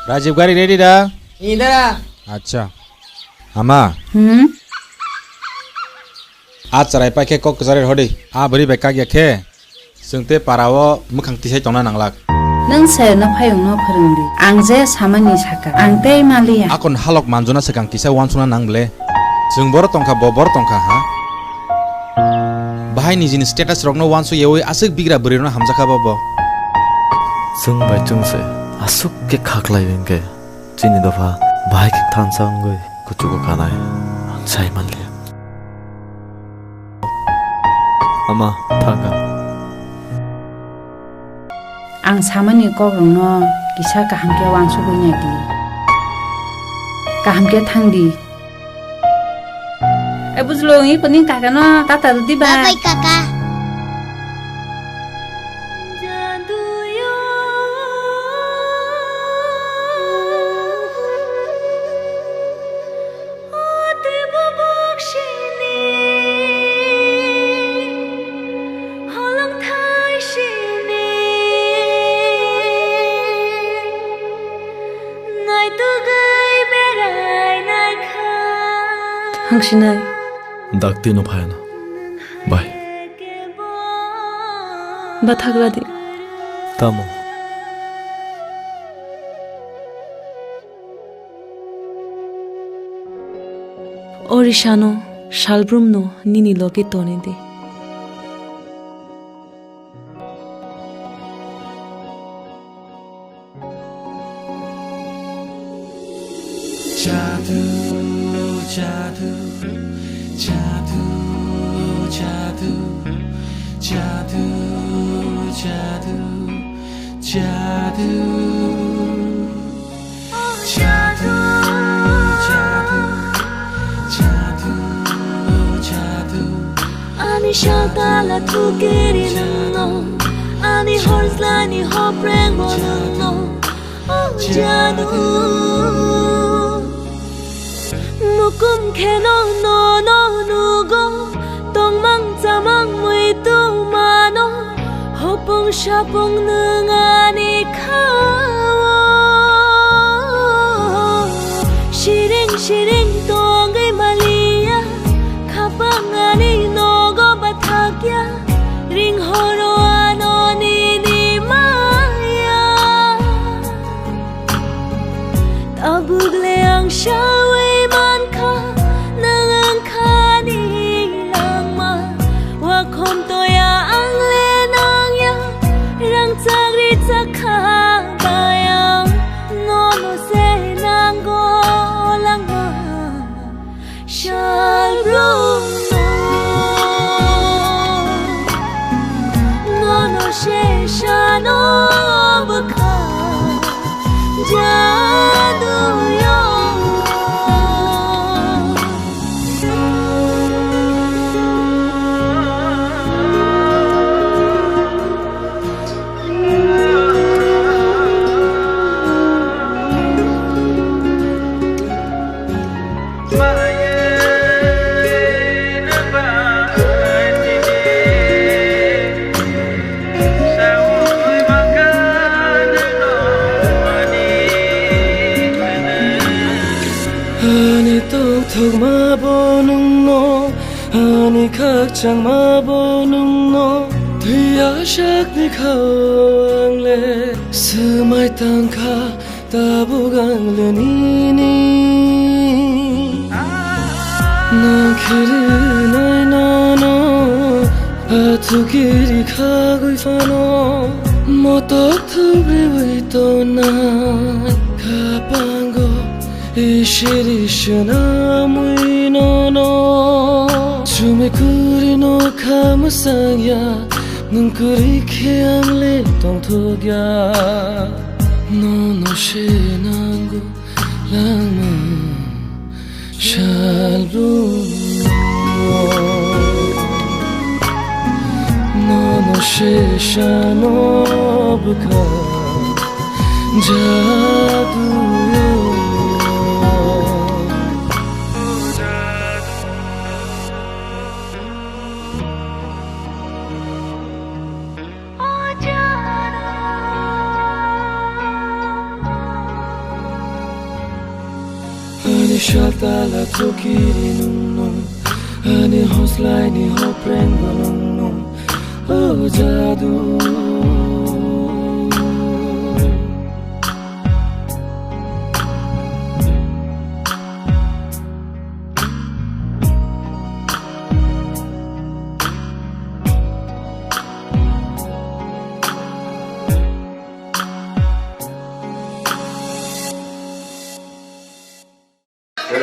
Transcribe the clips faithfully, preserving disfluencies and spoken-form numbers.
Rajiv, gari ready da? Ni da. Acha. Ama. Hmm? A chwrai paikhe kok kwcharwi rwdi. A bwrwi bai kakya khe chwng tei para o mwkhang tisai tongna nanglak. Nwng se no phayung no phwrwng di. Ang je samani saka. Ang tei maliya. Akon halok manjuna swkang kisa uansukna nang ble. Chwng boro tongkha, bo boro tongkha ha. Bahai nijini status rokno uansuk yawi aswk bigra bwrwi rokno hamjakha bo bo. Chwng bai chwng se aswk khe khaklai hwnkhe. Chini dopha bahai khe thansa wngwi kuchugo kanai ang sai manliya. Ama, thangkha. Ang samani kokrokno kisa kaham khe uansugwi nai di. Kaham khe thang di. E bujlung, i kuni kaka no tata rwdi ba. Bye bye, kaka. Thangsinai. Dakti no phayana. Bai. Bathagra di. Tamo. Orisano salbrumno nini loge toni di. Jadu, jadu, jadu, jadu, jadu, jadu, jadu. Jadu, jadu, jadu, jadu. Ani shaltala thukiri nangno, ani horslani hoprengbo nangno, oh jadu. Nukum kheno nono nugo, tongmang chamang muitu mano, hopung sapung nwng ani khao. Siring siring tongwi maliya, khapang ani nogo bathakya, ring horo ano nini maya. Tabuk le ang sawi mankha, nwng wngkha ni langma. Wakhom toya ang le nangya, rang chakri chakha bayang. Nono se nango langma. Shalbrumno, nono sesano bwkha jaduyo. Ani tongthokma bo nwngno, ani khakchangma bo nwngno, thwiya sakni khao ang le swmai tangkha. Tabuk ang le nini nang khe rinai nono, athukiri khagwi phano motok thubriwi tonai. Khapango isiri swnamwi nono, chumi kuri no kha mwsangya, nwng kwrwi khe ang le tongthokya. Nono se nango langma shalbrumno. Nono sesano bwkha jaduyo. Shatala thokiri nungno, ani hoslaini hoprengbo nungno, o jadu.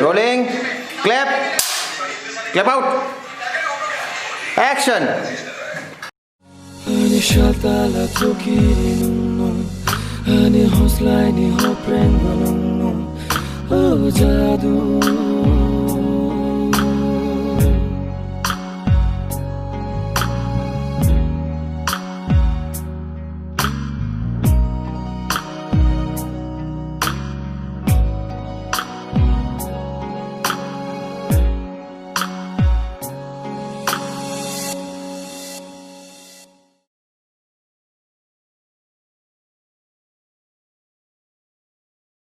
Rolling. Clap. Clap out. Action. Ani shatala thokiri nungno, ani hoslaini hoprengbo nungno, o jadu.